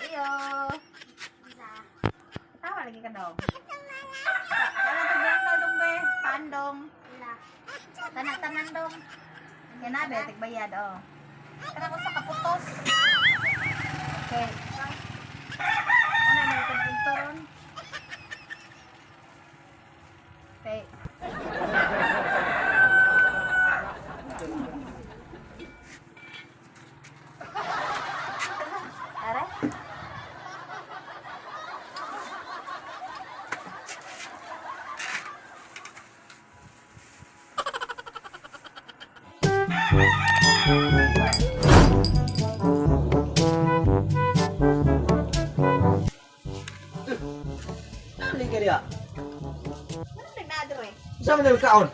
Iyo. Tawa lagi ka dong. Wala to binangkal dong be. Pandong. Tanan-tanan dong. Yan na be, tigbayad oh. Kana ko sa kaputos. Okay. Una may pagpuntoron. Okay. Are? Ano ka diya? Ano nagnaadro eh? Saan man kaon?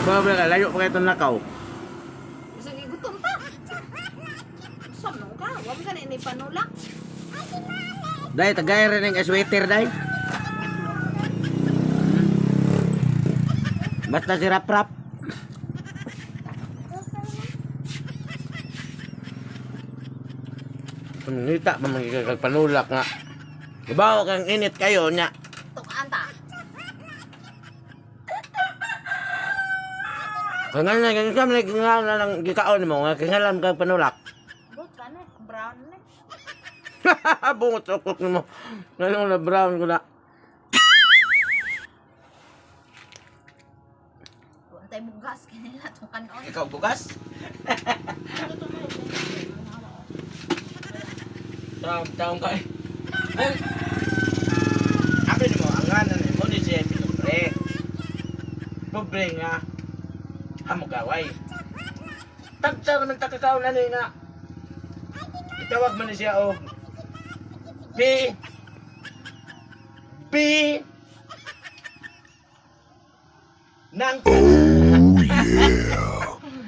Ba ba layo pa kayo nakaw. Sige, gutom ta. Saan nung ka? Huwag ka na ini panulak. Dai tagay rin ang sweater dai. Basta si rap rap. Pangita pa man kag panulak nga. Bawo kang init kayo nya. Tukaan ta. Kangan na ganyan ka man nga lang gikaon mo nga kingalam kag panulak. But ka na, brown na. Bungot ukok nimo. Nganong na brown ko na. Huwag tayo bugas kanila itong kanon. Ikaw bugas? Taong taong ka eh. Ay. Abi nimo ang ngalan ni mo ni siya pobre. Pobre nga. Hamugaway. Tagsa naman takakaon na ni nga. Itawag man ni siya og P P nang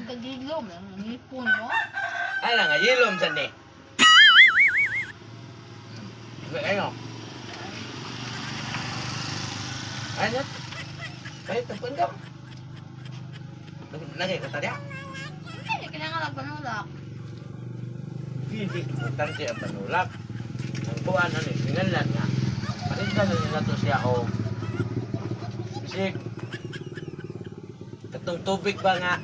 Kagilom, ang ngipon mo. Ala nga yelom sa ni. Ayo. Ano? Ay, tagpon ka. Nagay ka tadi. Hindi, kailangan lang panulak. Hindi importante ang panulak. Ang kuan ano, singalan nga. Palintan na nila to siya o bisig. Katong tubig ba nga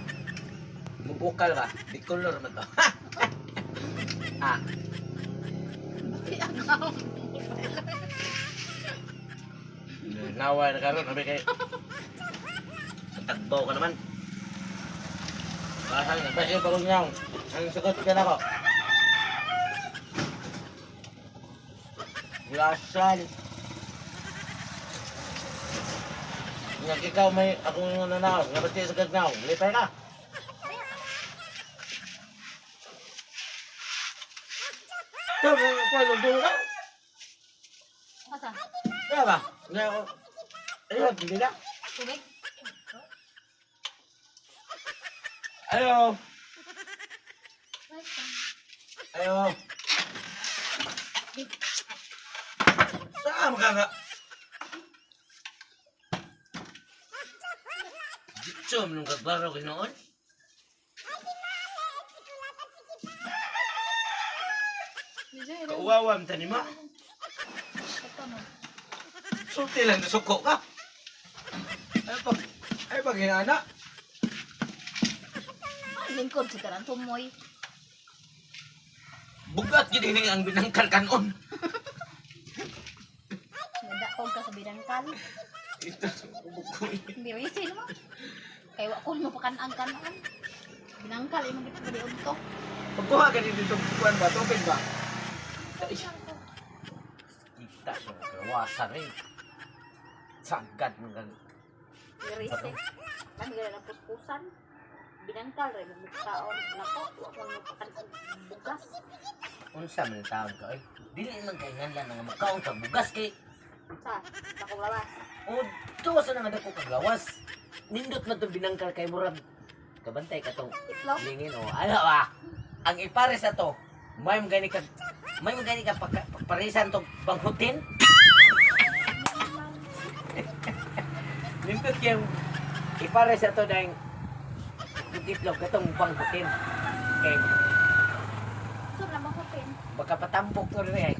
mubukal ba? Di color man to. Ah, Bakit ako? Nawa na karon abi kay. Tagbaw ka naman. Bahan na ba bagong nyaw. Ang sagot ka na ko. Lasal. Nga ikaw may akong nananaw. Nga ba't sa gagnaw? Lipay ka. Ito, may kuwan, dulo ka. Asa? Kaya ba? Nga ako. Ayun, hindi na. Tubig? Ayo. Ayo. Saan ka nga? Dito, nung kagbaro ko noon. Kauwawam tani mo. Ito mo. Sulti lang nasuko ka. Ay pag ay pag hinana. Ay, lingkod sa karang tumoy. Bugat gid ini ang binangkal kanon. Nadaog ka sa binangkal. Ito bukoy. Birisin mo. Kay wa ko mo pakan ang kanon. Binangkal imong gipagdiog to. Pagkuha ka dito kuan ba tubig ba? Ay. Kita sa kawasan eh. Sagad mo gan. Birisin. Kami gala ng puspusan. Binangkal rin mo kaon nako wa ko mo pakan ang bugas. Unsa man taon ka eh. Dili man kay nganlan nga makaon ka bugas kay Sa akong lawas. o tuwa sa nga dako kag lawas. Nindot man tong binangkal kay murag kabantay ka tong Itlog. lingin o. Ano ba? Ang ipares na to, may magani ka may magani ka parisan tong banghutin. Nindot kayong ipares na to dahil Yung itlog katong banghutin. Kay So, na mahutin. baka patambok to rin eh.